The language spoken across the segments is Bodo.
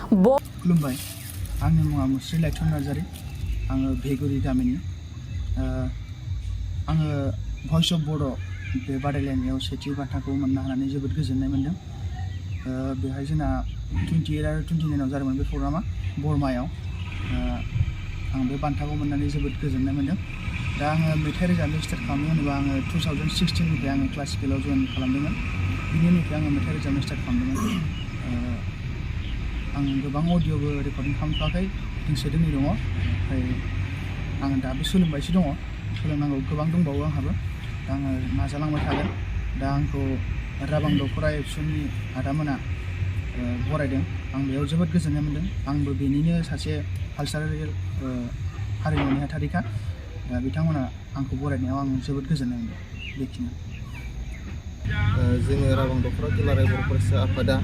खुलुमबाय आंनि मुङा मुस्रि लाइथुन नार्जारी आङो भेगुरि गामिनि आङो भइस अफ बड' बे बादायलायनायाव सेथि बान्थाखौ मोननो हानानै जोबोद गोजोननाय मोन्दों। बेहाय जोंना 28 आरो 29 आव जादोंमोन बे प्रग्रामा बरमायाव। आं बे बान्थाखौ मोननानै जोबोद गोजोननाय मोन्दों। दा आङो मेथाइ रोजाबनो स्टार्ट खालामनो होनोबा आङो 2016 निफ्राय आङो क्लासिकेलाव जइन खालामदोंमोन। बिनि उननिफ्राय आङो मेथाइ रोजाबनो स्टार्ट खालामदोंमोन। आं गोबां अडिअ'बो रेकर्डिं खालामथ'वाखै, दोंसे दोंनै दङ। ओमफ्राय आङो दाबो सोलोंबायसो दङ, सोलोंनांगौ गोबां दंबावो आंहाबो। दा आङो नाजालांबाय थागोन। दा आंखौ राबां दख'र ABSUनि आदामोना बरायदों, आं बेयाव जोबोद गोजोननाय मोन्दों। आंबो बेनिनो सासे कालचारेल हारिमु नेहाथारिखा। दा बिथांमोना आंखौ बरायनायाव आं जोबोद गोजोननाय मोन्दों। बेखिनि जोङो राबां दख'र दुलाराय बर' फरायसा आफादा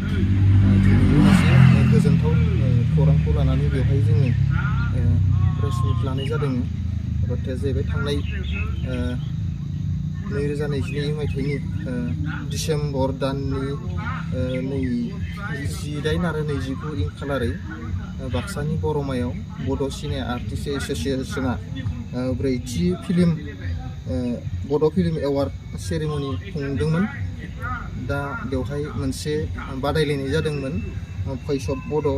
दिनैनि मोनसे गोजोनथाव खौरांखौ लानानै बेवहाय जोङो प्रेस मिट लानाय जादों। बाथ्राया जाहैबाय थांनाय 2022 मायथाइनि डिसेम्बर दाननि 18 आरो 29 खालारै बाक्सानि बरमायाव बड' सिने आर्टिस्ट एस'सिएशना ब्रैथि फिल्म बड' फिल्म एवार्ड सेरेमनि खुंदोंमोन। दा बेवहाय मोनसे बादायलायनाय जादोंमोन, भइस अफ बड'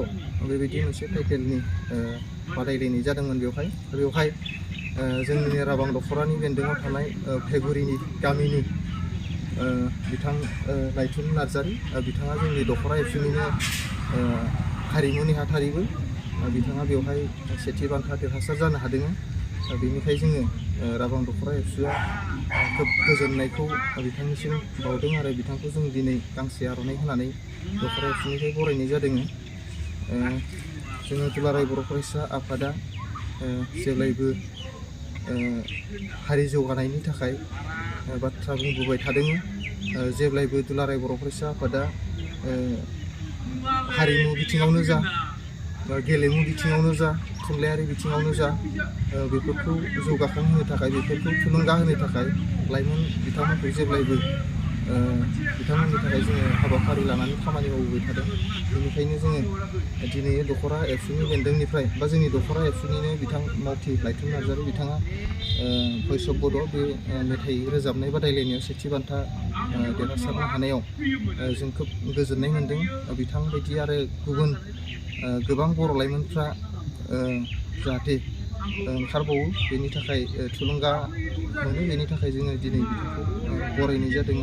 बेबायदि मोनसे टाइटेलनि बादायलायनाय जादोंमोन। बेवहाय जोंनि राबां दख'रानि बेन्दोङाव थानाय भेगुरिनि गामिनि बिथां लाइथुन नार्जारी, बिथाङा जोंनि दख'र ABSUनिनो हारिमु नेहाथारिबो। बिथाङा बेवहाय सेथि बान्था देरहासार जानो हादों। बेनिखाय जोङो राबां दख'र ABSUआ खोब गोजोननायखौ बिथांनिसिम बावदों आरो बिथांखौ जों दिनै गांसे आर'नाइ होनानै दख'र ABSUनिफ्राय बरायनाय जादों। जोङो दुलाराय बर' फरायसा आफादा जेब्लायबो हारि जौगानायनि थाखाय बाथ्रा बुंबोबाय थादों। जेब्लायबो दुलाराय बर' फरायसा आफादा हारिमु बिथिङावनो जा, गेलेमु बिथिङावनो जा, थुनलाइयारि बिथिङावनो जा, बेफोरखौ जौगाखांहोनो थाखाय, बेफोरखौ थुलुंगा होनो थाखाय लाइमोन बिथांमोनखौ जेब्लायबो बिथांमोननि थाखाय जोङो हाबाफारि लानानै खामानि मावबोबाय थादों। बेनिखायनो जोङो दिनै दख'र ABSUनि बेन्दोंनिफ्राय बा जोंनि दख'र ABSUनिनो बिथां मावथि लाइथुन नार्जारी बिथाङा भइस अफ बड' बे मेथाइ रोजाबनाय बादायलायनायाव सेथि बान्था देरहासारनो हानायाव जों खोब गोजोननाय मोन्दों। बिथां बायदि आरो गुबुन गोबां बर' लाइमोनफ्रा जाहाथे ओंखारबावो, बेनि थाखाय थुलुंगा मोनो। बेनि थाखाय जोङो दिनै बिथांखौ बरायनाय जादों।